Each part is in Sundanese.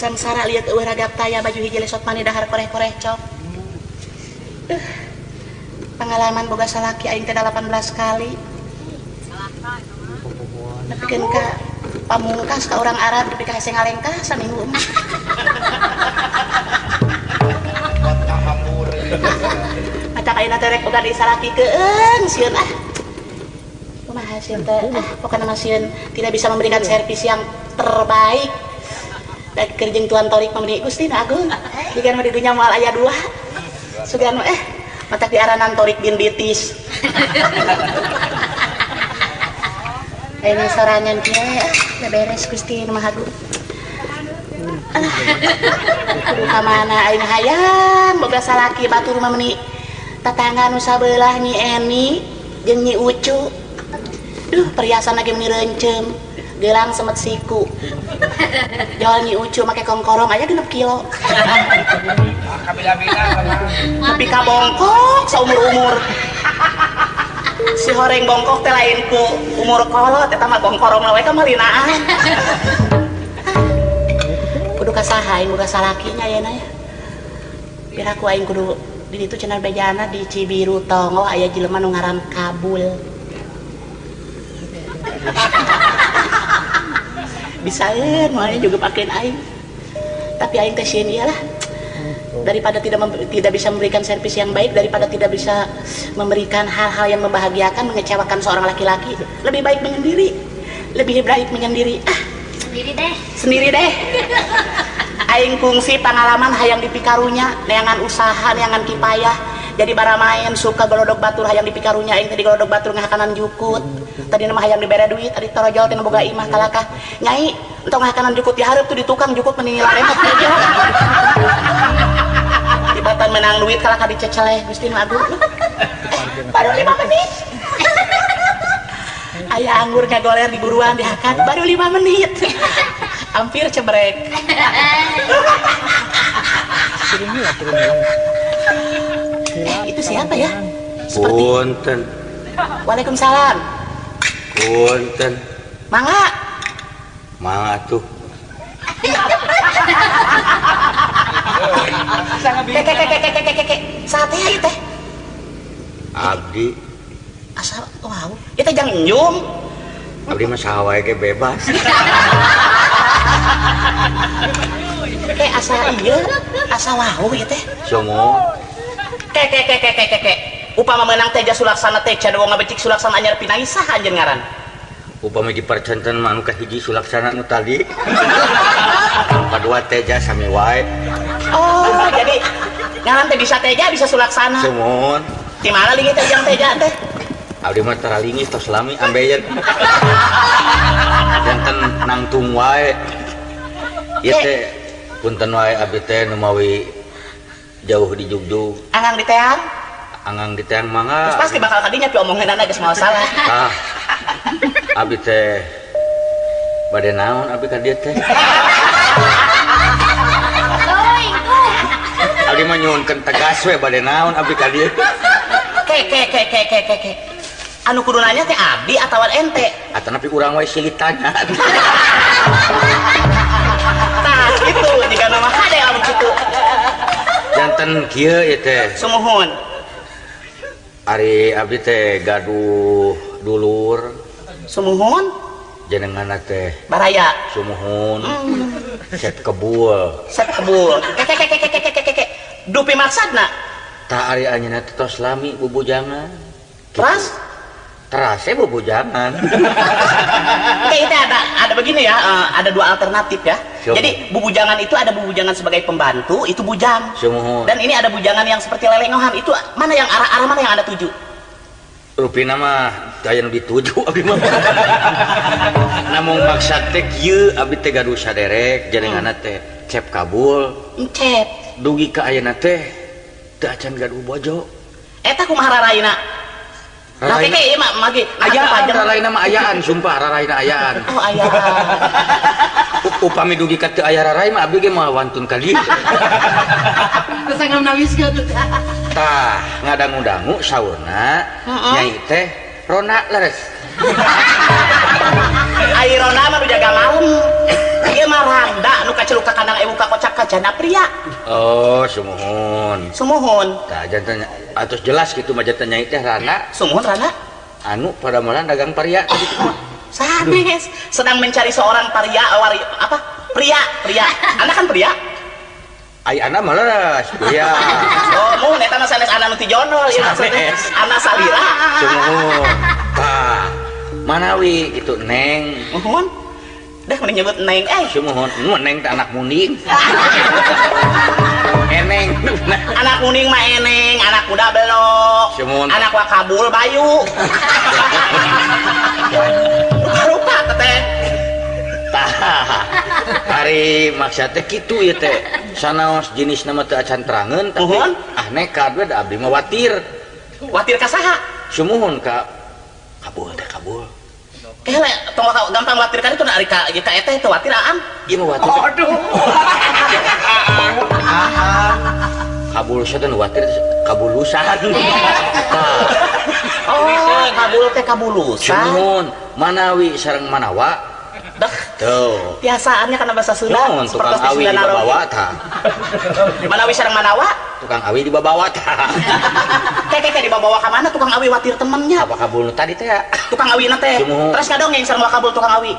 Sangsara lihat eueuh ragap taya baju hiji lesot mani dahar koreh-koreh cok. Pengalaman boga salaki aing teh 18 kali. Nepikeun ka pamungkas ka urang Arab nepi ka hese ngalengkah saminggu mah. Matak ayeuna teh rek boga deui salaki keung sieun ah. Kumaha sieun teh? Ah, pokona mah sieun tidak bisa memberikan servis yang terbaik. Da keur jeung Tuan Torik mah meuni Gusti nu Agung. Jiga nu di dunya moal aya dua. Sugan matak diaranan Torik bin Bitis. Ayeuna sorangan kieu beberes Gusti nu Maha Agung. Kudu ka mana ayeuna hayang boga salaki batur mah meuni tatangga nu sabelah Nyi Eni jeung Nyi Ucu. Duh, perhiasan lagi meuni reuncem. Gelang semet siku. Jual Nyi Ucu make kongkorong aya 6 kilo. Tapi ka bongkok saumur-umur. Si horeng bongkok teh lain ku umur kolot eta mah bongkorong we ka malinaan. Kudu ka saha aing boga salaki nya ayeuna ya. Biar aku aing kudu di ditu cenah bejana di Cibiru Tonggoh aya jelema nu ngaran Kabul. Bisaeun moalnya juga pakein aing. Tapi aing teh sieun ieu lah. Daripada tidak bisa memberikan servis yang baik, daripada tidak bisa memberikan hal-hal yang membahagiakan, mengecewakan seorang laki-laki, lebih baik menyendiri. Lebih baik menyendiri. Ah, sendiri deh. Sendiri deh. Aing kungsi pengalaman hayang dipikarunya, neangan usaha, neangan kipayah. Jadi baramaen suka golodog batur hayang dipikarunya, aing tadi golodog batur ngahakanan jukut. Tadi nama hayang dibere duit, tadi torojol teh boga imah kalakah. Nyai, entong ngahakanan jukut dihareup tuh di tukang jukut meni laremot aja. Tibatan menang duit kalakah diceceleh Gusti nu Agung. Baru 5 menit. Aya anggur kagoler di buruan dihakan baru 5 menit. Hampir cebrek. Itu siapa ya? Seperti Punten. Waalaikumsalam. Punten. Mangga. Mangga tuh. Kek. Sate ya teh. Abdi. Asal wow. Ieu teh jang enjum. Abdi mah saha wae ge bebas. Kek asa ieu, asa wau ieu teh. Somo. Kek. Upama meunang Teja Sulaksana teh can wong ngabecik Sulaksana anyar pinangi saha anjeun ngaran? Upama dipercenten mah anu kahiji Sulaksana nu tadi. Kadua Teja sami wae. Oh, jadi ngaran teh bisa Teja bisa Sulaksana. Sumuhun. Di mana lingih teh jang Teja teh? Abdi mah taralingis tos lami ambeien. Janten nangtung wae. Ieu teh punten wae abdi teh nu mawi jauh di Jugjug. Angang di teang? Angang di teang mangga. Terus pasti bakal kadinya pi omonganana geus moal salah. Ah. Abdi teh bade naon abdi ka dieu teh? Abdi mah nyuhunkeun tegas we bade naon abdi ka dieu. Ke. Anu kudu nanya teh abdi atawa ente? Atanapi urang wae silih tanya. Tah kitu jiga nama hade lamun kitu. Janten kieu ieu teh. Sumuhun. Ari abdi teh gaduh dulur. Sumuhun. Jenenganna teh baraya. Sumuhun. Set kebul. Set kebul. Kek. Dupi maksadna? Tah ari anjeunna teh tos lami bubujangan. Teras? Terasnya bubujangan. Oke, itu ada begini ya, ada dua alternatif ya. Siapa? Jadi bubujangan itu ada bubujangan sebagai pembantu, itu bujang. Sumuhun. Dan ini ada bujangan yang seperti lelengohan, itu mana yang arah-arah mana yang Anda tuju? Rupina mah aya nu dituju abdi mah. Namung maksad teh kieu abdi teh gaduh saderek jenenganna teh Cep Kabul. Cep. Dugi ka ayeuna teh teu acan gaduh bojo. Eta kumaha raraina? Nah, keke ieu mah magi ayaan raraina mah ayaan sumpah raraina ayaan. Oh ayaan. Upami dugi ka teu aya rarai mah abdi ge moal wantun ka dieu. Teu sanggup nawiskeun. Tah, ngadangu-dangu saurna nyai teh rona leres. Ai rona mah nu jaga malam. Ieu mah randa nu kaceluk ka kandang ewu ka kocap ka janda pria. Oh, sumuhun. Sumuhun. Tah janten atos jelas kitu mah janten nyai teh rana. Sumuhun rana. Anu padamelan dagang paria tadi mah. Sanes sedang mencari seorang paria wari, apa? Pria, pria. Anda kan pria? Ai ana mah leres, pria. Oh, mun eta mah sanes ana nu ti jonol ieu maksudnya. Ana salira. Sumuhun. Tah, manawi kitu Neng. Muhun. Dah mending nyebut Neng eh. Sumuhun, nu Neng teh anak muning. Eneng. Anak muning mah eneng, anak kuda belok. Sumuhun. Anak wakabul bayu. Rupa-rupa teteh. Tah. Ari maksud teh kitu ieu teh. Sanaos jenisna mah teu acan terangeun tapi Muhun. Ah nekat we da abdi mah watir. Watir ka saha? Sumuhun ka kabul teh kabul. Kele tong gampang watir ka ditu ari ka ka eta teh watir aam. Ieu mah watir. Aduh. Kabul teh nu watir kabulusan. Tah. Oh, kabul teh kabulusan. Sumuhun manawi sareng manawa. Dah. Tuh. Biasaannya karena bahasa Sunda. Naon tukang awi Sunda dibawa tah. Manawi sareng manawa? Tukang awi dibawa tah. Keke dibawa ka mana tukang awi watir temennya? Apa kabul nu tadi teh ya? Tukang awina teh. Terus ngadongeng sareng wakabul tukang awi.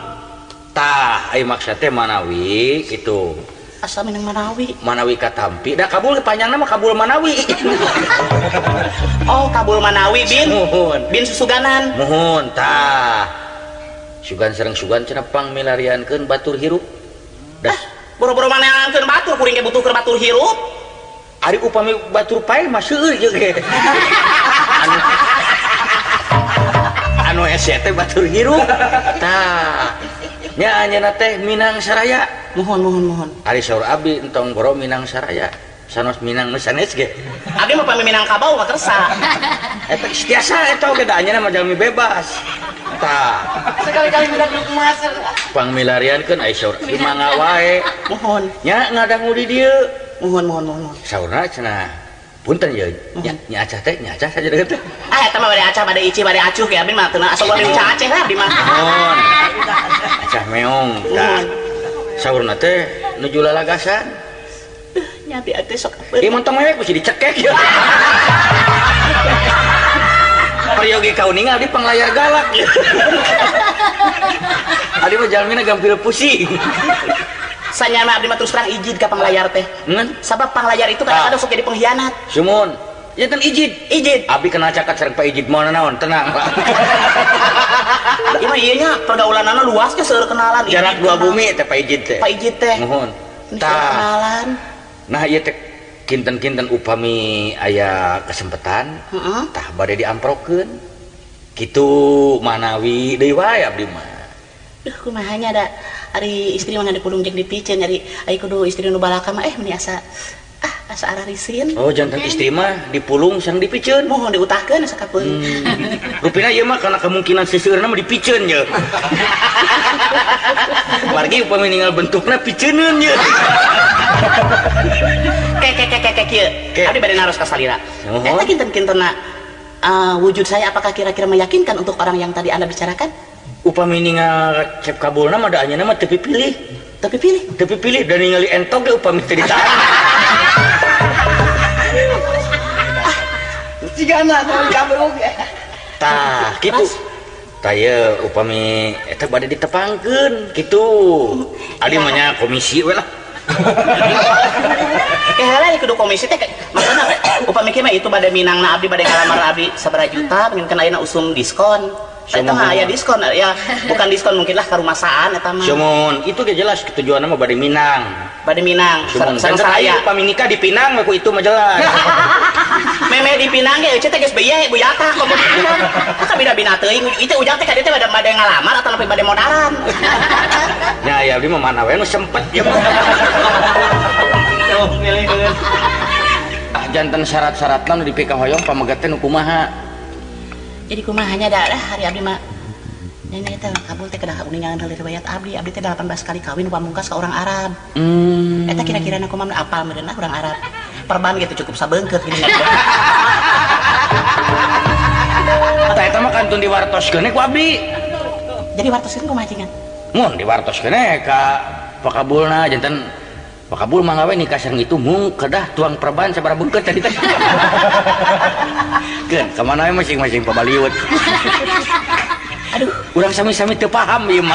Tah, ai maksud teh manawi kitu. Asa minang manawi. Manawi katampi. Da kabul panjangna mah kabul manawi. Oh, kabul manawi bin. Muhun. Bin susuganan. Muhun tah. Sugan sareng sugan cenah pangmilariankeun batur hirup. Das boro-boro maneankeun batur kuring ge butuh keur batur hirup. Ari upami batur pae mah seueur ieu ge. Anu hese teh batur hirup. Tah. Nya anjeunna teh Minang Saraya. Muhun muhun muhun. Ari saur abdi entong boro Minang Saraya. Sanos Minang nu sanes ge. Abdi mah pami Minangkabau mah kersa. Eta tiasa eta oge da anjeunna mah jalmi bebas. Tah. Sekali-kali minang emas. Pangmilariankeun ai saur abdi mangga wae. Muhun. Nya ngadangu di dieu. Muhun muhun muhun. Saurna cenah punten ye nya nya acah teh nya acah saja deukeut teh. Ah eta mah bade acah bade ici bade acuh ge abdi mah teu asa bade uca Aceh lah abdi mah. Muhun. Acah meong. Tah. Saurna teh nuju lalagasan. Nya abdi teh sok ieu montong mewek mesti dicekek ya. Peryogi kauninga abdi panglayar galak. Abdi mah jalmina gampil pusing. Sanyana abdi mah terus terang ijid ka panglayar teh. Ngan? Sabab panglayar itu kadang-kadang sok jadi pengkhianat. Sumuhun. Ya kan ijid. Ijid. Abdi kena cakat sareng Pak Ijid moal nanaon, tenang Pak. Ieu mah ieu nya pergaulanana luas nya seueur kenalan. Jarak dua bumi teh Pak Ijid teh. Pak Ijid teh. Muhun. Tah. Kenalan. Nah ieu teh kinten-kinten upami aya kesempatan, tah bade diamprokeun. Kitu manawi deui wae abdi mah. Duh kumaha nya da ari istri mah dipulung jeung dipiceun ari ai kudu istri nu balaka mah meni asa asa ararisin. Oh jantan istri mah dipulung sareng dipiceun. Mohon diutahkeun asa kapeung. Rupina ieu mah kana kemungkinan seseueurna mah dipiceun ye. Margi upami ninggal bentukna piceuneun ye. Ke kieu. Abdi bade naros ka salira. Eta kinten-kintenna wujud saya apakah kira-kira meyakinkan untuk orang yang tadi Anda bicarakan? Upami ningal cep kabulna mah da anjeunna mah teu pipilih. Teu pipilih? Teu pipilih da ningali entog ge upami teu ditahan. Cigana teu kabul oge. Tah, kitu. Tah ieu upami eta bade ditepangkeun kitu. Adi mah nya komisi we lah. Keheula kudu komisi teh maksudna upami kieu mah itu bade minangna abdi bade ngalamar abdi sabaraha juta mungkin ayeuna usum diskon. Eta mah aya diskon ya, bukan diskon mungkin lah karumasaan eta mah. Sumuhun, itu ge jelas tujuanna mah bade minang. Bade minang, sareng saraya. Upami nikah di Pinang we ku itu mah jelas. Meme di Pinang ge eueuh teh geus beye buyatah komo di Pinang. Ka bida-bina teuing itu ujang teh ka dieu teh bade ngalamar atau bade modaran. Nya ya abdi mah mana we nu sempet ieu mah. Janten syarat-syaratna nu dipikahoyong pamegat teh nu kumaha? Jadi kumahanya dah hari abdi mah nenek teh kabul teh kedah uningan heula riwayat abdi abdi teh 18 kali kawin pamungkas ka orang Arab. Eta kira-kira na kumaha apal meureun orang Arab. Perban gitu cukup sabeungkeut gini. Tah eta mah kantun diwartoskeun ku abdi. Jadi wartoskeun kumaha cingan? Mun diwartoskeun ka Pakabulna janten Pakabul mangga we nikah sareng itu mung kedah tuang perban sabaraha beungkeut tadi teh. Keun ka mana we masing-masing pabaliut. Aduh, urang sami-sami teu paham ieu mah.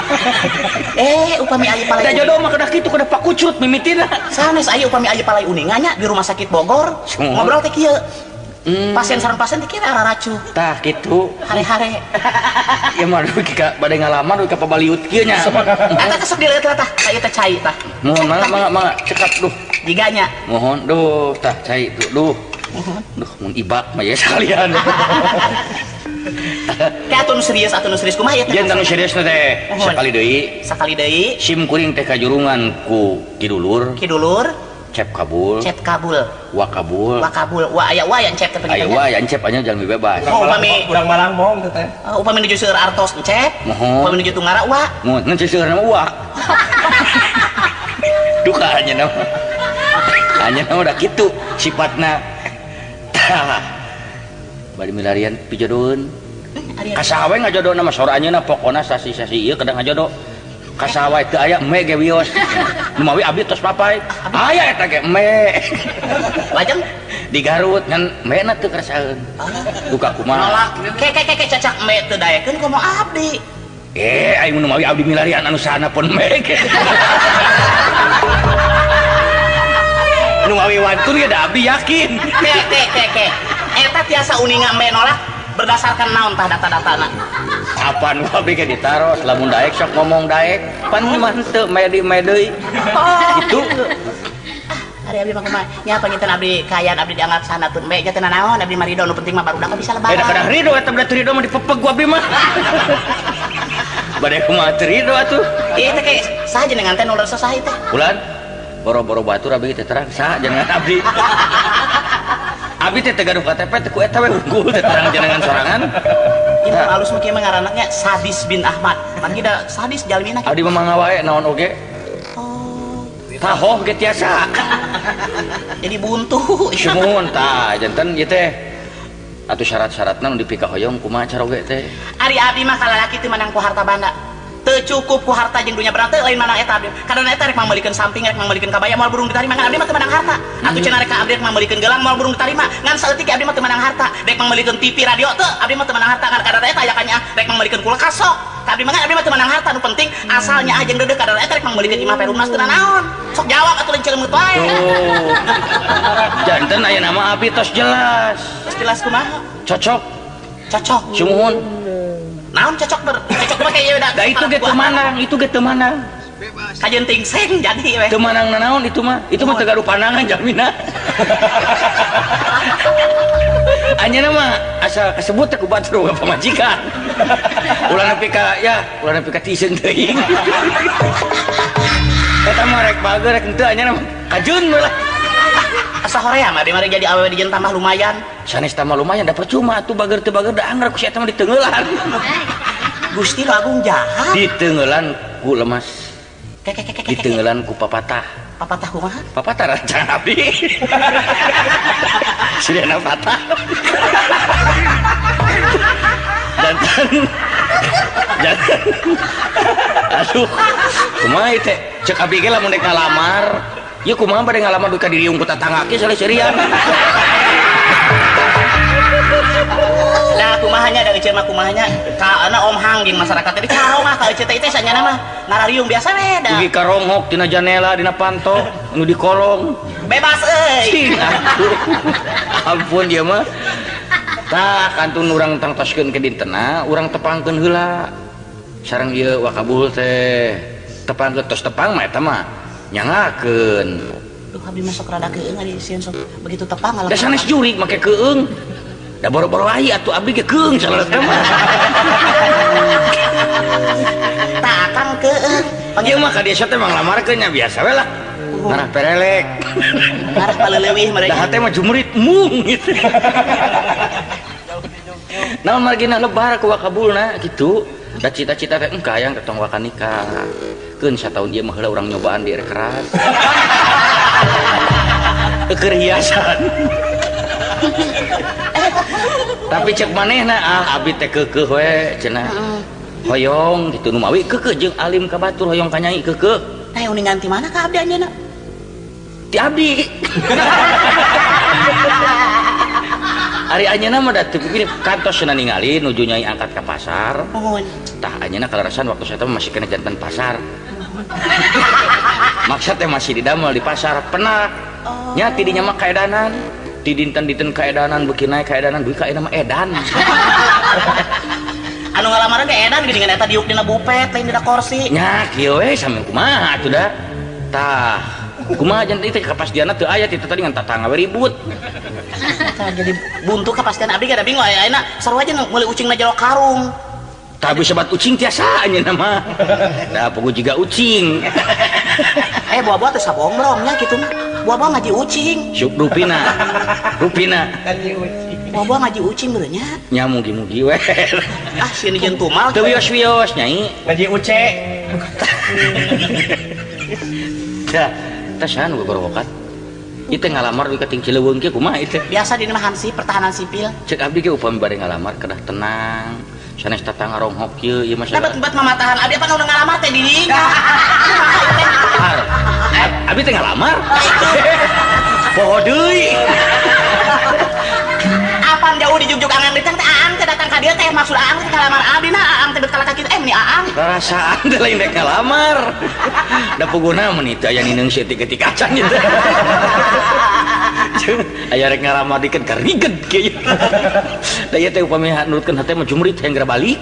Upami aya palai. Da jodoh mah kedah kitu kedah pakucut mimitina. Sanes aya upami aya palai uninga nya di rumah sakit Bogor. Ngobrol teh kieu. Pasien sareng pasien teh kieu raracu. Tah kitu. Hare-hare. Ieu mah dugi ka bade ngalaman dugi ka pabaliut kieu nya. Eta teh sok dileueut lah tah, ka ieu teh cai tah. Mohon mangga mangga mangga cekap duh. Jiganya. Mohon duh tah cai tuh duh. Duh mun ibak mah ya sekalian. Teh atuh nu serius atuh nu serius kumaha ieu teh? Janten nu serius teh. Sakali deui. Sakali deui. Sim kuring teh kajurungan ku Kidulur. Kidulur. Cep Kabul. Cep Kabul. Wa Kabul. Wa Kabul. Wa aya wa yang cep teh pengen. Aya wa yang cep anya jalmi bebas. Oh, upami urang Malang mong teh. Upami nuju seueur artos cep. Mohon. Upami nuju tunggara wa. Mohon ngan seueur nama wa. Duka anya nama. Anya nama udah kitu sifatna. Tah. Bari milarian pijodoheun. Kasaha we ngajodona mah sora anjeunna pokona sasi-sasi ieu kedah ngajodoh. Kasaha wae teu aya eme ge wios. Nu mawi abdi tos papai. Aya eta ge eme. Lajeng di Garut ngan mena teu karasaeun. Duka kumaha? Ke ke ke cacak eme teu daekeun komo abdi. Aing nu mawi abdi milarian anu sana pun eme ge. Nu mawi wantun ge da abdi yakin. Ke ke ke ke. Eta tiasa uninga eme nolak berdasarkan naon tah data-datana. Apaan gua abdi ge ditaros lamun daek sok ngomong daek pan mah henteu medi deui. Gitu. Ari abdi mah kumaha nya panginten abdi kaayaan abdi dianggap sanatun me nya teu nanaon abdi mah ridho nu penting mah barudak bisa lebaran. Da kadah ridho eta bade ridho mah dipepeg gua abdi mah. Bade kumaha teu ridho atuh. Ieu teh ke saha jenengan teh nu leres saha ieu teh? Bulan boro-boro batur abdi teh terang saha jenengan abdi. Abdi teh teu gaduh KTP teh ku eta we unggul teh terang jenengan sorangan. Ieu mah alus mah kieu mah ngaranna nya Sadis bin Ahmad. Manggi da sadis jalmina. Abdi mah mangga wae naon oge. Oh. Tahoh ge tiasa. Jadi buntu. Sumuhun tah janten ieu teh. Atuh syarat-syaratna nu dipikahoyong kumaha caroge teh? Ari abdi mah kalalaki teu manang ku harta banda. Teu cukup ku harta jeung dunya berang teu lain manang eta abdi. Kadang eta rek mangmeulikeun samping rek mangmeulikeun kabaya moal burung ditarima ngan abdi mah teu manang harta. Atuh cenah rek ka abdi rek mangmeulikeun gelang moal burung ditarima ngan saeutik abdi mah teu manang harta. Rek mangmeulikeun TV radio teu abdi mah teu manang harta ngan kadang eta aya kanya rek mangmeulikeun kulkas sok. Ka abdi mah ngan abdi mah teu manang harta nu penting asalnya aja jeung deudeuh kadang eta rek mangmeulikeun imah perumnas teu nanaon. Sok jawab atuh leunceun meut wae. Tuh. Janten aya nama abdi tos jelas. Tos jelas kumaha? Cocok. Cocok. Sumuhun. Naon cocok ber cocok mah kayak udah. Da itu ge teu manang, itu ge teu manang. Kajeun tingseng jadi we. Teu manang nanaon itu mah. Itu mah teu gaduh pandangan jamina. Anjeunna mah asa kasebut teh ku batur boga pamajikan. Ulah nepi ka ya, ulah nepi ka tiiseun teuing. Eta mah rek bager rek henteu anjeunna mah kajeun we lah. Asa horea mah di mari jadi awewe dijieun tambah lumayan. Sanes tambah lumayan da percuma atuh bager teu bager da anggar ku si eta mah diteungeulan. Gusti nu agung jahat. Diteungeulan ku lemas. Diteungeulan ku papatah. Papatah kumaha? Papatah rancang abdi. Sirena patah. Jantan. Jantan. Aduh. Kumaha ieu teh? Ceuk abdi ge lamun rek ngalamar. Ieu kumaha bade ngalamar duka diriung ku tatangga ge saleuserian. Nah kumahanya da euceun mah kumahanya ka ana Om Hang jeung masyarakat teh carongah ka euceun teh teh sanyana mah ngarariung biasa we da. Dugi ka ronghok tina janela dina panto nu di kolong. Bebas euy. Ampun ieu mah. Tah kantun urang tangtoskeun ke dintena urang tepangkeun heula. Sareng ieu Wakabul teh tepangkeun tos tepang mah eta mah nyangakeun. Duh abdi mah sok rada keung ari sieun sok begitu tepang Da sanes jurig make keung. Da boro-boro ai atuh abdi ge keung salah teh mah. Tah akang keung. Ieu mah ka desa teh manglamarkeun nya biasa we lah. Ngarah perelek. Ngarah paleleuwih mereka. Da hate mah jumrit mung gitu. Naon margina lebar ku Wakabulna kitu. Da cita-cita teh engka hayang teh tong waka nikah. Keun sataun ieu mah heula urang nyobaan di keras. Keur hiasan. Tapi cek manehna ah abdi teh keukeuh we cenah. Hoyong gitu nu mawi keukeuh jeung alim ka batur hoyong ka nyai keukeuh. Nah uningan ti mana ka abdi anjeunna? Ti abdi. Ari anjeunna mah da teu pipilih kantos cenah ningali nuju nyai angkat ka pasar. Nuhun. Tah anjeunna kalarasan waktu saya teh masih kena jantan pasar. Maksud teh masih didamel di pasar pernah. Oh. Nya ti dinya mah kaedanan. Ti dinten-dinten kaedanan beuki naik kaedanan duit ka ayeuna mah edan. Anu ngalamaran ge edan geuningan eta diuk dina bupet lain dina kursi. Nya kieu we sami kumaha atuh da. Tah kumaha janten teh kapastianna teu aya ti tadi ngan tatangga we ribut. Tah jadi buntu kapastian abdi ge da bingung aya ayeuna sarua aja meuli ucingna jero karung. Tah bisa bat ucing tiasa anjeunna mah. Da puguh jiga ucing. Buah-buah teh sabongrong nya kitu mah. Buah-buah ngaji ucing. Syuk rupina. Rupina. Ngaji ucing. Buah-buah ngaji ucing meureun nya. Nya mugi-mugi we. Ah sieun jeung tumal. Teu wios-wios nyai. Ngaji uce. Tah, tah saha nu gogorowokan? Ieu teh ngalamar dugi ka ting Cileuweung kieu kumaha ieu teh? Biasa di mah hansip pertahanan sipil. Cek abdi ge upami bade ngalamar kedah tenang. Sanes tatangga ronghok kieu ieu mah Nah, bet mamatahan abdi apa nu ngalamar teh di dinya. Abdi teh ngalamar. Poho deui. Apan jauh dijugjug Aang ditang teh Aang teh datang ka dieu teh maksud Aang teh ngalamar abdi nah Aang teh bet kalaka kitu meni Aang. Rarasaan teh lain rek ngalamar. Da puguna mun itu aya nineung seutik-eutik acan gitu. Aya rek ngalamar dikeun kariged kieu. Da ieu teh upami nurutkeun hate mah jumrit hayang geura balik.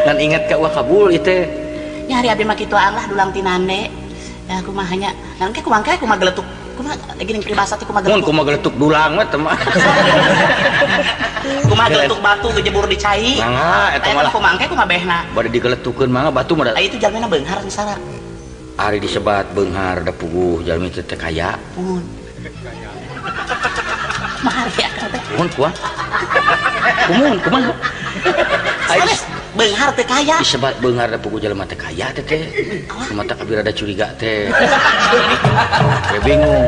Ngan ingat ka wah kabul ieu teh. Nya hari abdi mah kitu Aang lah dulang tinande. Ya kumaha nya. Ngan ke kumaha ke kumaha geletuk. Kumaha geuning peribahasa teh kumaha Mun geletuk. kumaha geletuk dulang mah teh mah. Kumaha geletuk batu gejebur di cai. Mangga eta malah. Kumaha engke kumaha behna. Bade digeletukeun mangga batu mah. Itu jalmina beunghar misalna. Ari disebat beunghar da puguh jalmi teh teh kaya. Mun. Mahar ya teh. Mun kuah. Kumun kumaha? Sanes beunghar teh kaya. Disebat beunghar da puguh jalma teh kaya teh teh. Mata kabir ada curiga teh. Teh bingung.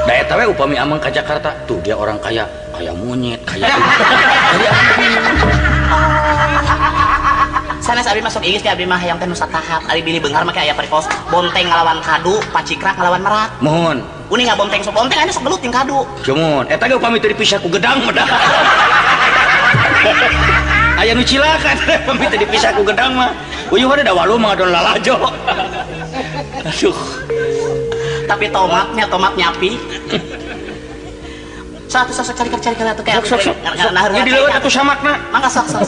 Da eta we upami amang ka Jakarta, tuh dia orang kaya, kaya monyet, kaya. Jadi amang bingung. Sanes abdi masuk Inggris ge abdi mah hayang teh nu satahap. Ari bilih beunghar mah aya perikos bonteng ngalawan kadu, pacikrak ngalawan merak. Mohon. Uning ngabonteng sok bonteng aya sok gelut jeung kadu. Cumun, eta ge upami teu dipisah ku gedang mah dah. Aya nu cilaka upami teu dipisah ku gedang mah. Uyuh da walu mah ngadon lalajo. Aduh. Tapi tomatnya tomat nyapi. Satu sok cari-cari atuh kayak sok. Nah, di leuweut atuh samakna. Mangga sok sok.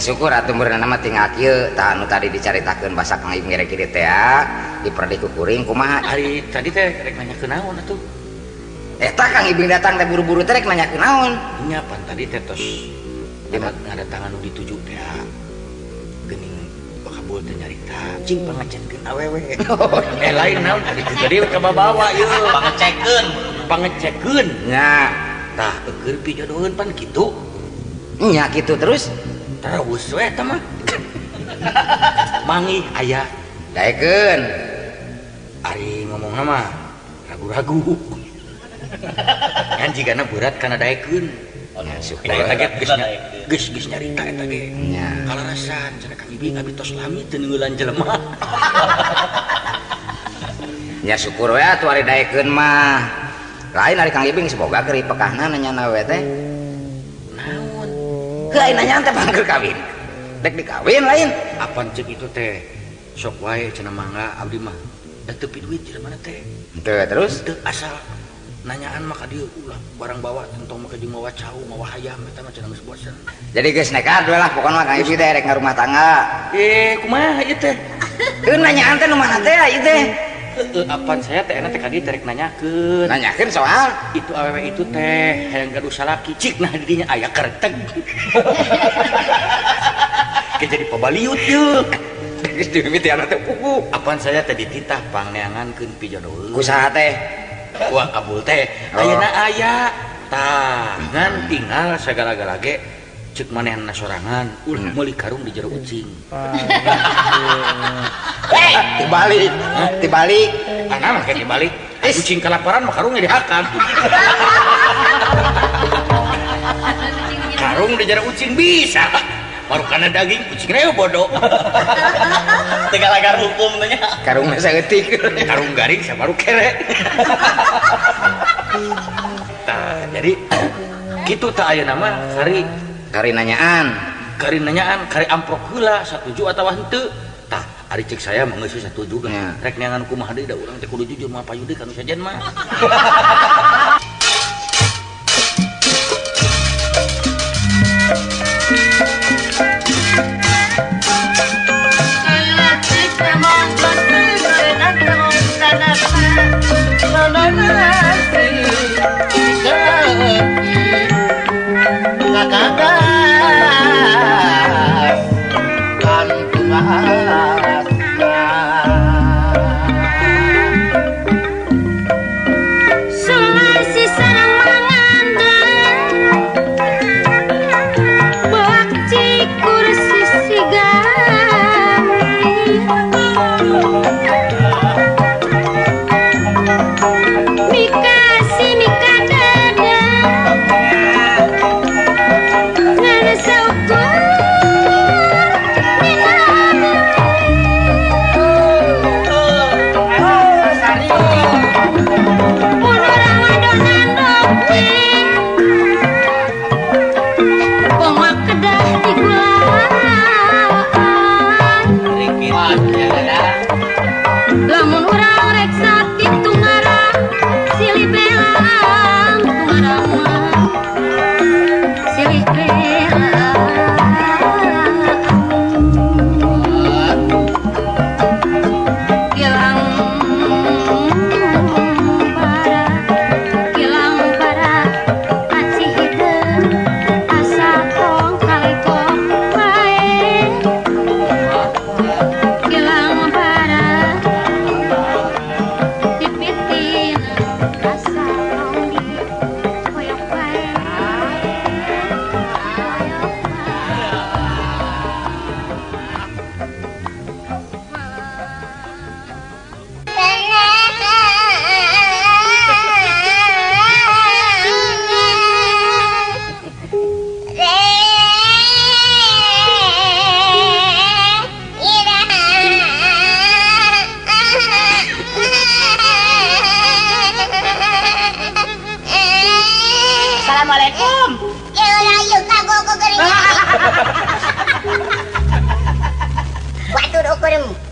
Syukur atuh meureunna mah tinggal kieu tah anu tadi dicaritakeun basa Kang Ibing rek kieu teh diperdih ku kuring kumaha ari tadi teh rek nanyakeun naon atuh eta Kang Ibing datang teh buru-buru teh rek nanyakeun naon nya pan tadi teh tos ngadatangan nu dituju teh geuning kabul teh nyarita cing pangecetkeun awewe lain naon tadi jadi kababawa ieu pangecekeun pangecekeun nya tah keur pijodoheun pan kitu nya kitu terus terus we eta mah manggih aya daekeun Ari ngomongna mah ragu-ragu. Ngan jigana berat kana daekeun. Eta ge geus nyarita eta ge. Kalarasan cenah Kang Ibing abi tos lami teu neungeulan jelema. Nya syukur we atuh ari daekeun mah. Lain ari Kang Ibing semoga keur pekahna nanyana we teh. Naon? Heuh ai nanyaan teh pangker kawin. Dek dikawin lain. Apan ceuk itu teh? Sok wae cenah mangga abdi mah. Da teu duit jelema teh. Henteu terus teu asal nanyaan mah ka dieu ulah barang bawa tentong mah jeung mawa cau mawa hayam eta mah cenah geus bosen. Jadi geus nekat we lah pokona mah Kang Ibing teh rek ngarumah tangga. Kumaha ieu teh? Heuh nanyaan teh nu mana teh ieu teh? Heeh, apan saya teh enak teh ka dieu teh rek nanyakeun. Nanyakeun soal itu awewe itu teh hayang gaduh salaki cik nah di dinya aya kerteg. Ke jadi pabaliut yeuh. Geus dimimitian teh puguh. Apan saya teh dititah pangneangankeun pijodoheun. Ku saha teh? Wah kabul teh. Ayeuna aya tah ngan tinggal sagala-gala ge ceuk manehna sorangan ulah meuli karung di jero ucing. Hei, dibalik, dibalik. Ana mah dibalik. Ucing kelaparan mah karungnya dihakan. Karung di jero ucing bisa. Baru karena daging ucingnya bodoh. Tegalagar hukum tanya. Karungnya saeutik. Karung garing saya baru kere. Nah, jadi kitu tah ayeuna mah kari nanyaan. Kari nanyaan, kari amprok heula satuju atawa henteu. Tah, ari cek saya mah geus satuju kan. Rek neangan kumaha deui da urang teh kudu jujur mah payu deui kanu sajen mah.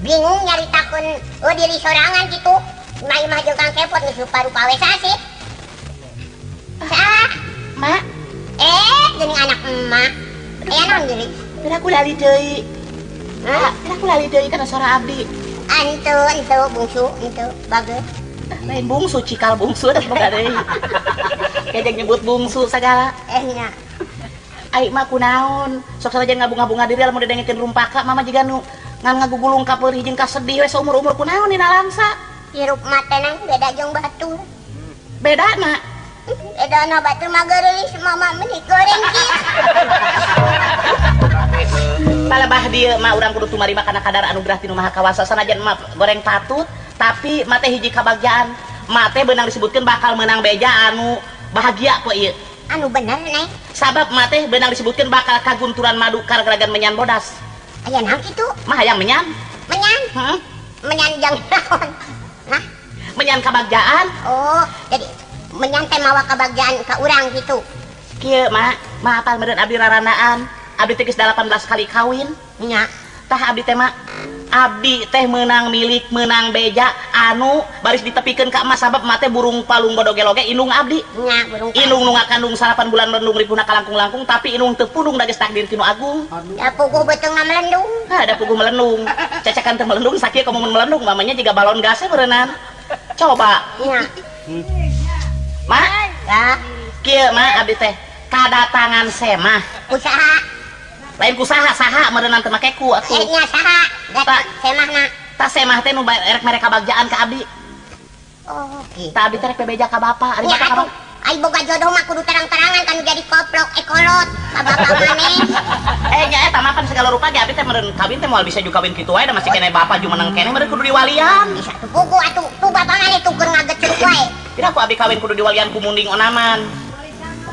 Bingung nyaritakeun diri sorangan gitu. Imah-imah jeung Kang Kepot geus rupa-rupa we sasih. Saha? Mak. Geuning anak emak. Aya naon deui? Teu aku lali deui. Hah? Teu aku lali deui kana sora abdi. Antu, entu bungsu, entu bagus. Lain bungsu, cikal bungsu dah boga deui. Kejeng nyebut bungsu sagala. Nya. Ai mah kunaon? Sok sanajan ngabunga-bunga diri lamun didengekeun rumpaka mama jiga nu ngan ngagugulung ka peurih jeung kasedih we saumur-umur kunaon dina langsa. Hirup mah teh nang beda jeung batur. Bedana? Bedana batur mah geulis mama meni goreng kieu. Palebah dieu mah urang kudu tumarima kana kadar anugerah ti Nu Maha Kawasa sanajan mah goreng patut Tapi mate hiji kabagjaan, mate beunang disebutkeun bakal menang beja anu bahagia poe ieu. Anu bener neng. Sabab mate beunang disebutkeun bakal kagunturan madu kargeragan menyan bodas. Aya naon kitu? Mah hayang menyan. Menyan? Heeh. Menyan jang naon? Hah? Menyan kabagjaan. Oh, jadi menyan teh mawa kabagjaan ka urang kitu. Kieu mak, mah apal meureun abdi rarandaan. Abdi teh geus 18 kali kawin. Nya. Tah abdi teh mak, abdi teh meunang milik, meunang beja anu baris ditepikeun ka emas sabab emak teh burung palung bodoge-loge indung abdi. Nya, burung indung nu ngakandung 8 bulan melendung ripuna kalangkung-langkung tapi indung teu pundung da geus takdir ti nu agung. Da puguh beuteungna melendung. Hah, da puguh melendung. Cacakan teu melendung sakieu komo mun melendung mamanya jiga balon gas meureunnan. Coba. Nya. Mak, ya. Kieu mak abdi teh kadatangan semah. Usaha. Lain ku saha saha meureunnan teu make ku atuh. Nya saha? Ta semahna. Ta semah teh nu erek mere kabagjaan ka abdi. Oh, kitu. Ta abdi teh rek bebeja ka bapa, ari bapa ka bapa. Ai boga jodoh mah kudu terang-terangan kan jadi koplok ekolot ka bapa maneh. Nya eta mah pan segala rupa ge abdi teh meureun kawin teh moal bisa juga kawin kitu wae da masih keneh bapa jumeneng keneh meureun kudu diwalian. Bisa tuh pugu atuh tuh bapa maneh tuh keur ngagecruk wae. Kira ku abdi kawin kudu diwalian ku munding onaman.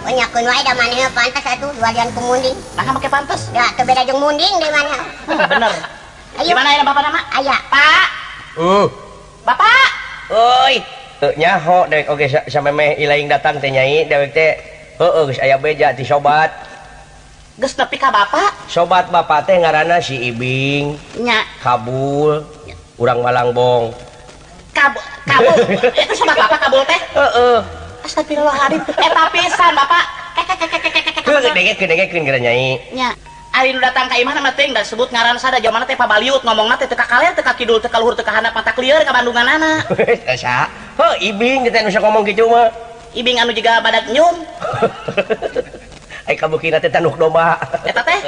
Nyakeun wae da maneh pantes atuh diwalian ku munding. Nah make pantes? Da teu beda jeung munding deui maneh. Bener. Ayo. Di mana aya bapak nama? Aya. Pak. Bapak. Euy. Teu nyaho dewek oge samemeh ilaing datang teh nyai dewek teh heueuh geus aya beja ti sobat. Geus nepi ka bapak? Sobat bapak teh ngaranna si Ibing. Nya. Kabul. Urang Malangbong. Kabul. Kabul. Eta sobat bapak Kabul teh? Heeh. Astagfirullahaladzim. Eta pisan bapak. Heuh dengekeun geura nyai. Nya. Ari nu datang ka imah mah teuing da sebut ngaran sada jamanna teh pabaliut ngomongna teh teu ka kaler teu ka kidul teu ka luhur teu ka handap mata klieur ka Bandunganana. Sa. Heuh Ibing teh nu sok ngomong kitu mah. Ibing anu jiga badak nyum. Ai kabukina teh tanduk domba. Eta teh?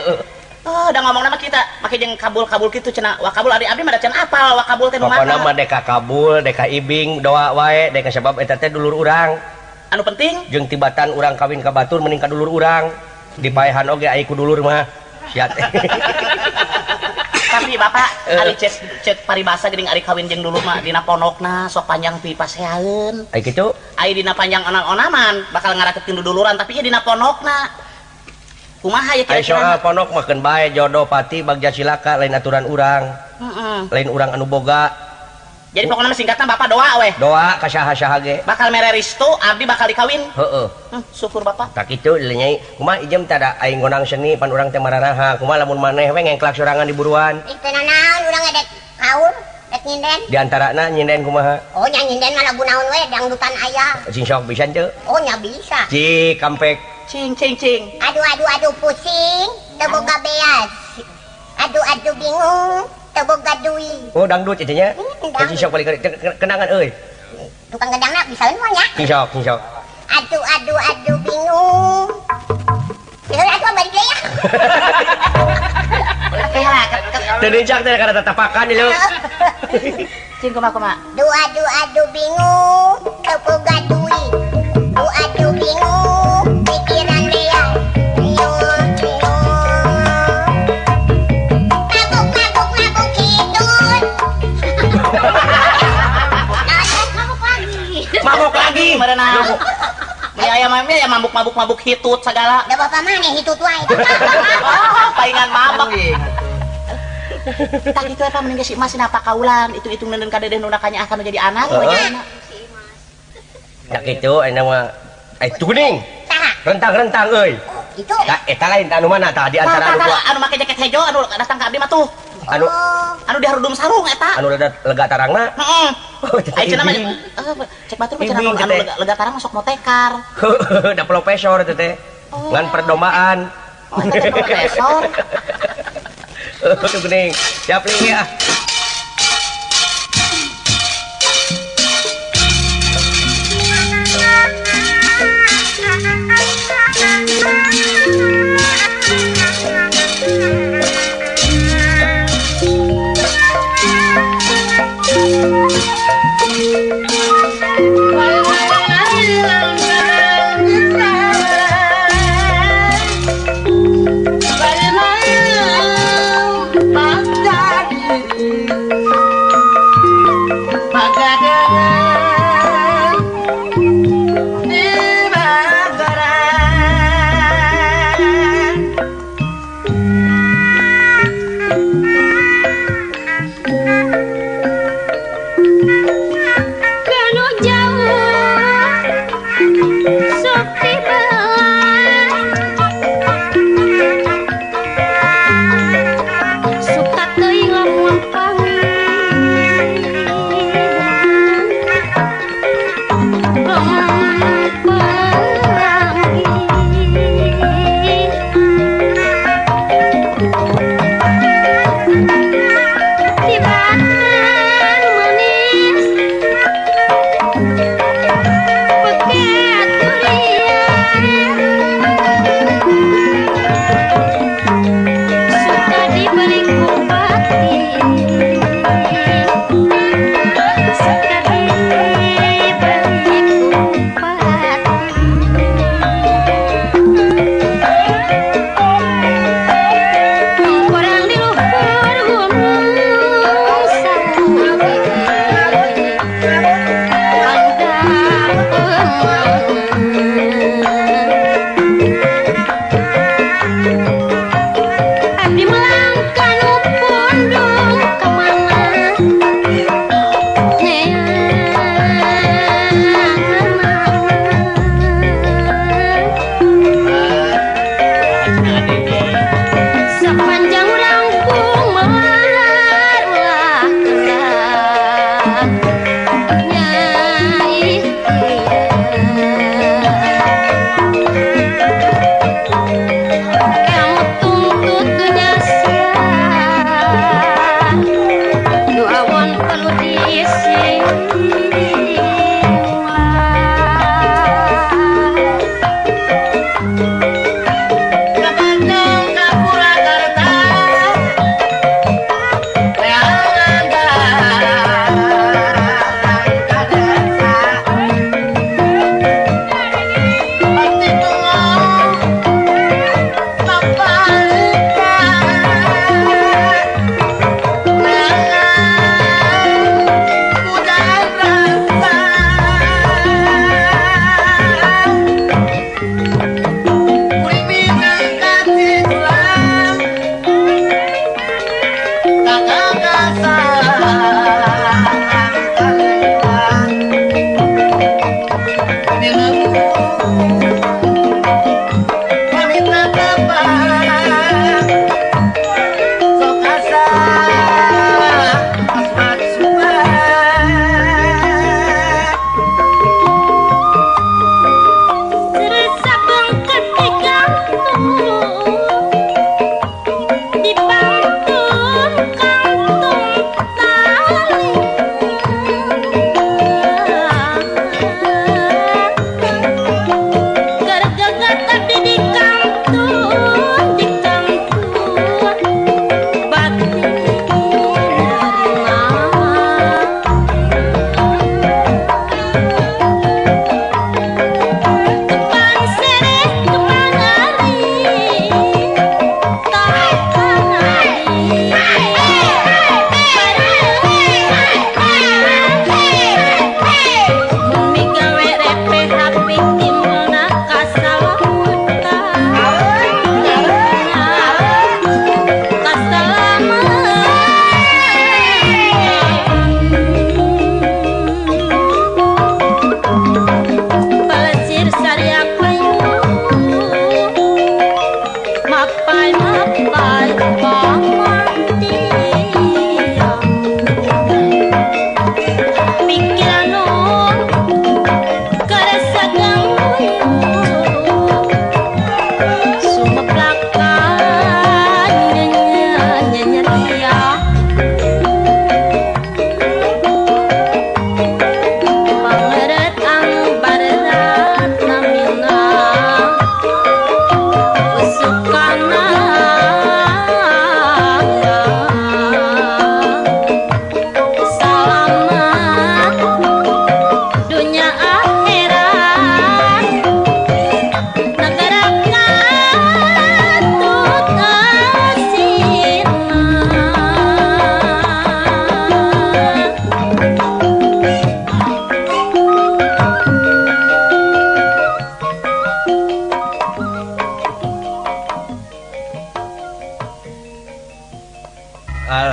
Oh, da ngomongna mah kita make jeung kabul-kabul kitu cenah. Wa kabul ari abdi mah da can apal wa kabul teh nu mana. Pokona mah deka kabul, deka Ibing doa wae deka sabab eta teh dulur urang. Anu penting jeung tibatan urang kawin ka batur mending ka dulur urang. Dipaehan oge ai ku dulur mah. Sia teh. Tapi bapak ari cet paribasa geuning ari kawin jeung dulur mah dina pondokna sok panjang pi paseaeun. Ai kitu? Ai dina panjang onan-onaman bakal ngarakeutkeun duduluran tapi ieu dina pondokna. Kumaha ya Ai kira-kira? soal pondok mah keun bae jodoh pati bagja cilaka lain aturan urang. Heeh. Lain urang anu boga. Jadi pokoknya mah singkatna bapak doa weh. Doa ka saha-saha ge. Bakal mere restu abdi bakal dikawin. Heeh. Syukur bapak. Tak kitu nyai. Kumaha ijem teh da aing ngonang seni pan urang teh mararaha. Kumaha lamun maneh we ngengklak sorangan di buruan. Ih teu nanaon urang edek kaul, dek nyinden. Di antarana nyinden kumaha? Oh nya nyinden mah lagu naon we dangdutan aya. Cing sok bisa teu? Oh nya bisa. Cik kampek. Cing cing cing. Aduh aduh aduh pusing, teu boga beas. Aduh aduh bingung. Teu boga duit. Oh dangdut itu nya. Cing sok balik kenangan euy. Tukang gendangna bisa moal nya. Cing sok, cing sok. Aduh aduh aduh bingung. Heula atuh balik deui ya. Heula. Teu nincak teh kana tatapakan ieu. Cing kumaha kumaha? Aduh aduh aduh bingung, teu boga duit. Aduh aduh bingung, pikiran beas. Mabuk lagi merenang. Ya aya mah ya mabuk-mabuk-mabuk hitut segala. Da bapak maneh hitut wae. Oh, palingan mabuk. Tah kitu eta mending si Imas napa kaulan, itu-itu neuneun ka dedeh nu nakanya akan jadi anak. Tah kitu ayeuna mah ai kuning. Rentang-rentang euy. Itu. Tah eta lain tah anu mana tah di antara anu anu make jaket hejo anu datang ka abdi mah tuh. Anu anu diharudum sarung eta. Anu lega tarangna. Heeh. Ai cenah mah cek batur mah cenah anu lega tarang masuk motekar. Da profesor teh teh. Ngan perdombaan. Oh, eta teh profesor. Tuh geuning. Siap ling ya. Bye.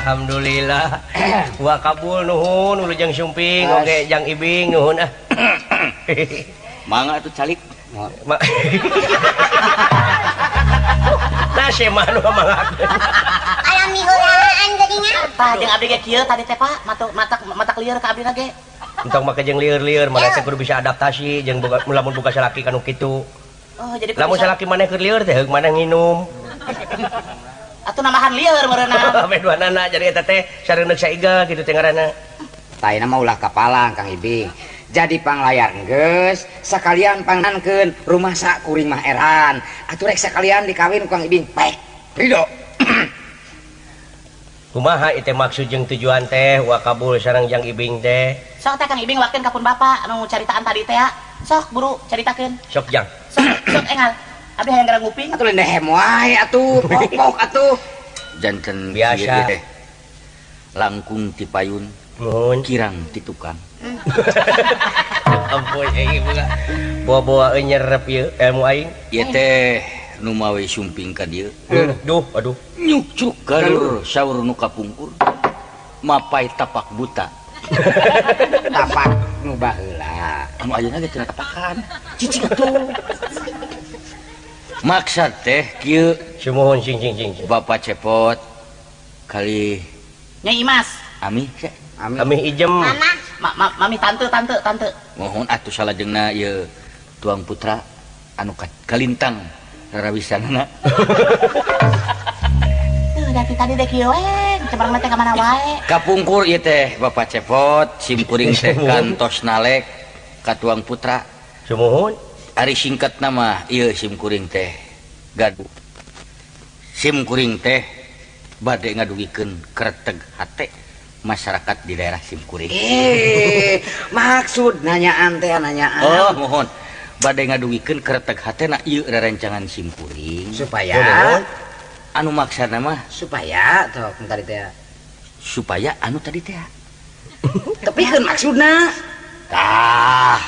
Alhamdulillah. Wa kabul nuhun wilujeng sumping oge Jang Ibing nuhun ah. Mangga atuh calik. Nah si mah nu manggakeun. Alami heulaan geuningan. Tah jeung abdi ge kieu tadi teh Pak, matak lieur ka abdi ge. Entong make jeung lieur-lieur mana teh kudu bisa adaptasi jeung lamun boga salaki kanu kitu. Oh, jadi lamun salaki maneh keur lieur teh heug maneh nginum. Atuh nambahan lieur meureunna. Ame duanana jadi eta teh sareuneuk saiga kitu teh ngaranna. Tah ayeuna mah ulah kapalang Kang Ibing. Jadi panglayar geus sakalian pangankeun rumah sa kuring mah eran. Atuh rek sakalian dikawin ku Kang Ibing. Baik. Ridho. Kumaha ieu teh maksud jeung tujuan teh wa kabul sareng Jang Ibing teh? Sok teh Kang Ibing wakeun ka pun bapa anu caritaan tadi teh ya. Sok buru caritakeun. Sok Jang. Sok sok engal. Abdi hayang gara nguping. Atuh leundehem wae atuh, pok-pok atuh. Janten biasa teh. Langkung ti payun, nuhun kirang ti tukang. Ampun ieu boga. Bawa-bawa nyerep ieu ilmu aing. Ieu teh nu mawe sumping ka dieu. Duh, aduh. Nyukcruk galur saur nu kapungkur. Mapai tapak buta. Tapak nu baheula. Anu ayeuna ge cenah tapakan. Cicing atuh. Maksad teh kieu sumuhun sing sing sing. Bapak Cepot kali Nyai Imas. Ami Ami. Ami ijem. Mama. Mami tante tante tante. Mohon atuh salajengna ieu tuang putra anu kalintang rarawisanana. Tuh dari tadi deh kieu we, cemerlang teh ka mana wae. Kapungkur ieu teh Bapak Cepot simkuring teh kantos nalek ka tuang putra. Sumuhun. Ari singkat nama ieu simkuring teh gaduh. Simkuring teh bade ngadugikeun kreteg hate masyarakat di daerah simkuring. Maksud nanyaan teh nanyaan. Oh, mohon. Bade ngadugikeun kreteg hatena ieu rerencangan simkuring supaya anu maksana mah supaya tok tadi teh supaya anu tadi teh. Tapi kan maksudna tah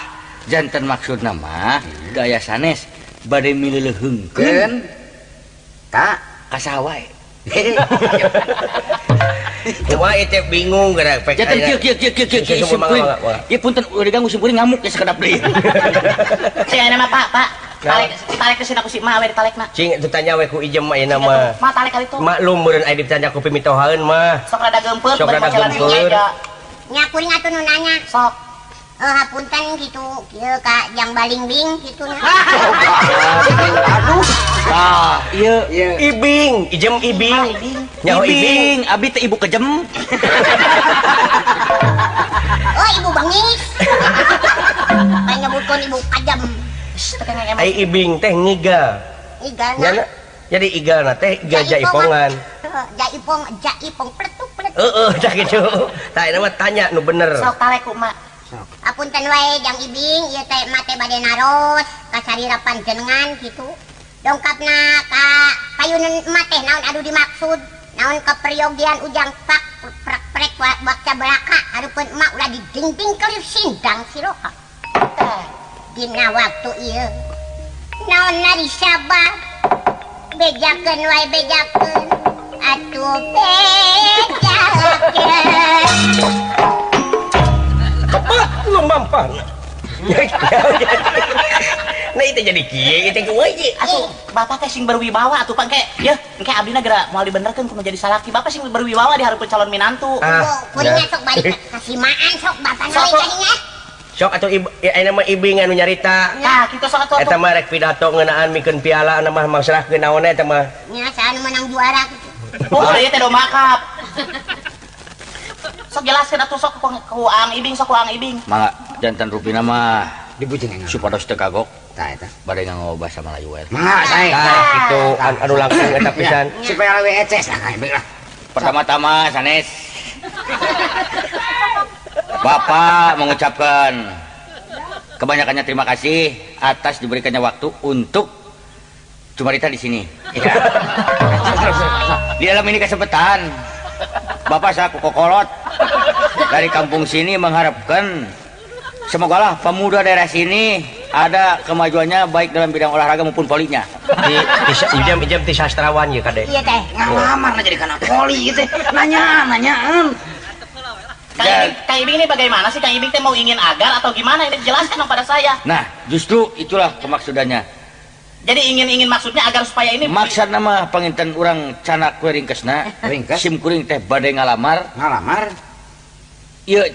janten maksudna mah gaya sanes bade mileuleheungkeun ka ka wae. Kumaha ieu teh bingung geura pek. Janten kieu kieu kieu kieu kieu simkuring. Ieu punten udah diganggu simkuring ngamuk ya sakedap deui. Cing ayeuna mah Pak, Pak. Tarik tarik ke sini aku si mah we ditalekna. Cing ditanya we ku ijem ayeuna mah. Mah tarik kali itu. Maklum meureun aya ditanya ku pimitohaeun mah. Sok rada geumpeur sok rada geumpeur. Nya kuring atuh nu nanya. Sok. Hapunten gitu, kieu ka Jang Balingbing kitu nya. Aduh. Tah, ieu Ibing, ijem Ibing. Nyaho Ibing, abi teh ibu kejem. Oh, ibu bengis. Bae nyebutkeun ibu kajem. Ai Ibing teh ngigal. Ngigalna. Jadi igalna teh igal jaipongan. Jaipong, jaipong pletuk pletuk. Heeh, tah kitu. Tah ieu mah tanya nu bener. Sok talek ku emak. Apunten wae Jang Ibing, ieu teh emak teh bade naros ka sarira panjenengan kitu. Dongkapna ka payunan emak teh naon anu dimaksud? Naon kaperyogian ujang pak prek prek bakca belaka hareupeun emak ulah didingding keliu sindang siroha. Dina waktu ieu naon nari sabab bejakeun wae bejakeun atuh bejakeun. Kepat lu mampang. Nah itu jadi kieu itu kumaha ieu? Atuh bapak teh sing berwibawa atuh pangke. Yeuh, engke abdina geura moal dibenerkeun kudu jadi salaki. Bapak sing berwibawa di hareupeun calon minantu. Kuringnya sok balik kasimaan sok bapana we jadinya. Sok atuh ayeuna mah Ibing anu nyarita. Tah kitu sok atuh. Eta mah rek pidato ngeunaan mikeun piala anu mah mangsrahkeun naon eta mah. Nya saha nu menang juara kitu. Oh, ieu teh domba cup. Sok jelaskeun atuh sok ku Ang Ibing sok ku Ang Ibing. Mangga janten rupina mah dibujeng engal. Supados teu kagok. Tah eta. Bade nganggo basa Melayu we. Mangga sae. Tah kitu anu langkung eta pisan. Supaya leuwih eces lah Kang Ibing lah. Pertama-tama sanes Bapak mengucapkan kebanyakannya terima kasih atas diberikannya waktu untuk cumarita di sini. Ya. Di dalam ini kesempatan Bapak saya kokolot dari kampung sini mengharapkan semogalah pemuda daerah sini Ada kemajuannya baik dalam bidang olahraga maupun polinya. Di ijam ti sastrawan ye kade. Iya teh. Ngalamar jadi kana poli gitu. Nanyaan. Kang Ibing ini bagaimana sih? Kang Ibing teh mau ingin agar atau gimana? Ini jelaskan dong pada saya. Nah, justru itulah kemaksudannya. Jadi ingin maksudnya agar supaya ini maksud nama panginten urang canak we ringkesna. Sim kuring teh bade ngalamar. Ngalamar. Ieu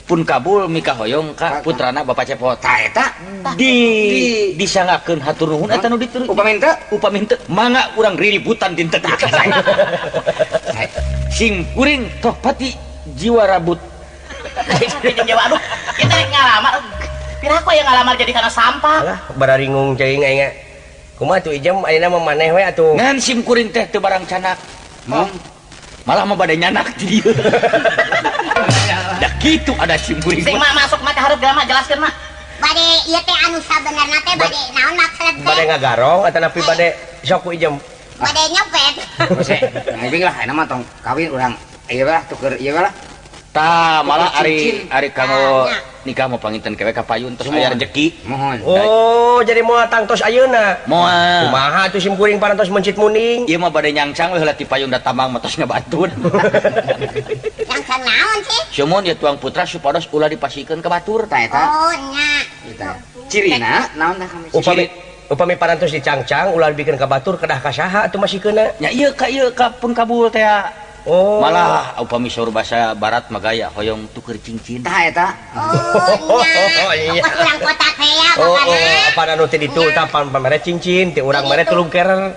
pun kabul mikahoyong ka putrana Bapak Cepot. Tah eta di disangakeun hatur nuhun eta nu ditur. Upami henteu, upami henteu mangga urang riributan dinten. Sim kuring toh pati jiwa rabut. Pinjam jawa aduh, kita ngalamar. Piraku yang ngalamar jadi karena sampah. Alah, bararingung ceuing aing. Kumaha tuh ijam ayeuna mah maneh we atuh. Ngan sim kuring teh teu barang canak. Malah mah bade nyanak di dieu. Da kitu ada sim kuring. Sing mak masuk mah ka hareup geura mak jelaskeun mak. Bade ieu teh anu sabenerna teh bade naon maksud teh? Bade ngagarong atanapi bade sok ku ijem. Bade nyopet. Kang Ibing lah ayeuna mah tong kawin urang ieu lah tuker ieu lah. Tah malah ari kanggo nikah mau panginten kewe ka payun tos aya rejeki. Mohon. Oh, jadi moal tangtos ayeuna. Moal. Kumaha atuh sim kuring parantos mencit muning. Ieu mah bade nyangcang we heula ti payun da tambang mah tos ngabatun. Nyangcang naon sih? Sumon ieu tuang putra supados ulah dipasikeun ka batur. Tah eta. Oh nya. Eta. Cirina naon tah kami? Upami parantos dicangcang ulah dibikeun ka batur kedah ka saha atuh masikeunna? Nya ieu ka pun kabul teh. Oh. Malah upami saur bahasa barat mah gaya hoyong tuker cincin. Tah eta. Oh nya. Kos urang kota teh ya oh, apa anu teh ditu tah pamere cincin ti urang mere tulung kerer.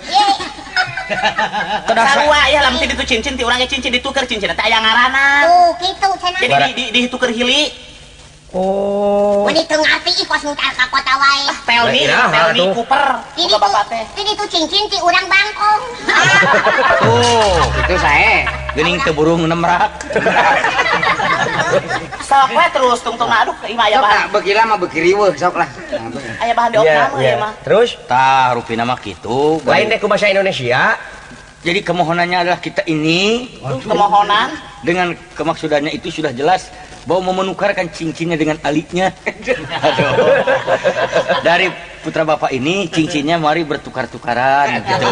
Kedah sarua ya lamun ti ditu cincin ti urang ge cincin dituker cincin teh aya ngaranna. Tuh kitu cenah. Jadi dituker hili. Oh. Mun teu ngarti ih kos nu ka kota wae. Tell me Cooper. Boga bapak teh. Ti ditu cincin ti urang bangkong. Oh, itu sae. Geuning teu burung nemrak. Sok we terus tungtung aduh ieu mah aya bahan. Sok beuki lama beuki riweuh sok lah. Aya bahan diopname ieu mah. Terus tah rupina mah kitu. Lain deh ku bahasa Indonesia. Jadi kemohonannya adalah kita ini kemohonan dengan kemaksudannya itu sudah jelas bahwa mau menukarkan cincinnya dengan alitnya. Aduh. Dari putra bapak ini cincinnya mari bertukar-tukaran gitu.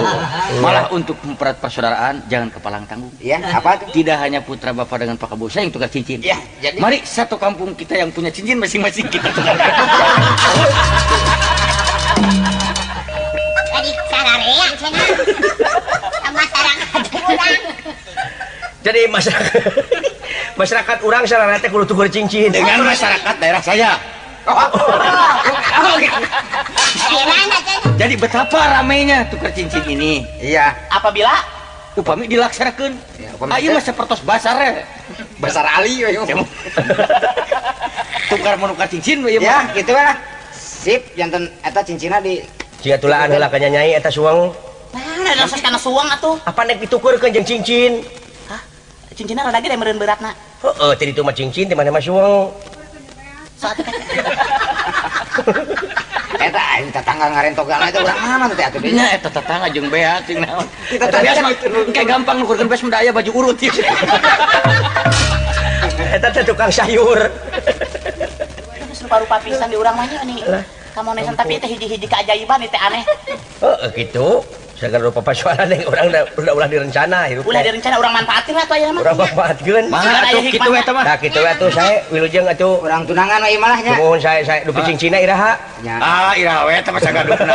Malah untuk mempererat persaudaraan jangan kepalang tanggung. Iya, apa tuh? Tidak hanya putra bapak dengan Pak Kabul saya yang tukar cincin. Ya, jadi mari satu kampung kita yang punya cincin masing-masing kita tukar. Jadi sararea cenah. Masyarakat urang. Jadi masyarakat urang sararea teh kudu tuker cincin dengan masyarakat daerah saya. Jadi betapa ramainya tukar cincin ini. Iya. Apabila upami dilaksanakeun. Ayo mah sapertos basar. Basar Ali we. Tukar menukar cincin we mah. Ya, kitu lah. Sip, janten eta cincinna di jiga tulaan heula ka nyanyai eta suang. Nah, ada kana suang atuh. Apa nek ditukurkeun jeung cincin? Hah? Cincinna rada gede meureun beratna. Heeh, tadi itu mah cincin di mana mah suang. Eta aing tetangga ngarentogan eta urang mana teh atuh nya eta tetangga jeung bea cing naon. Kita beas mah kayak gampang nukurkeun beas mah aya baju urut ieu. Eta teh tukang sayur. Terus rupa-rupa pisan di urang mah nya nih. Kamonesan tapi teh hiji-hiji keajaiban teh aneh. Heeh kitu. Segala rupa persoalan yang orang udah ulah direncana hirup. Ulah direncana urang manfaatin lah tuh aya mah. Urang manfaatkeun. Mah atuh kitu we teh mah. Tah kitu we atuh sae wilujeng atuh. Urang tunangan we malah nya. Nuhun sae sae dupi cincina iraha. Ah iraha we teh mah sagadukna.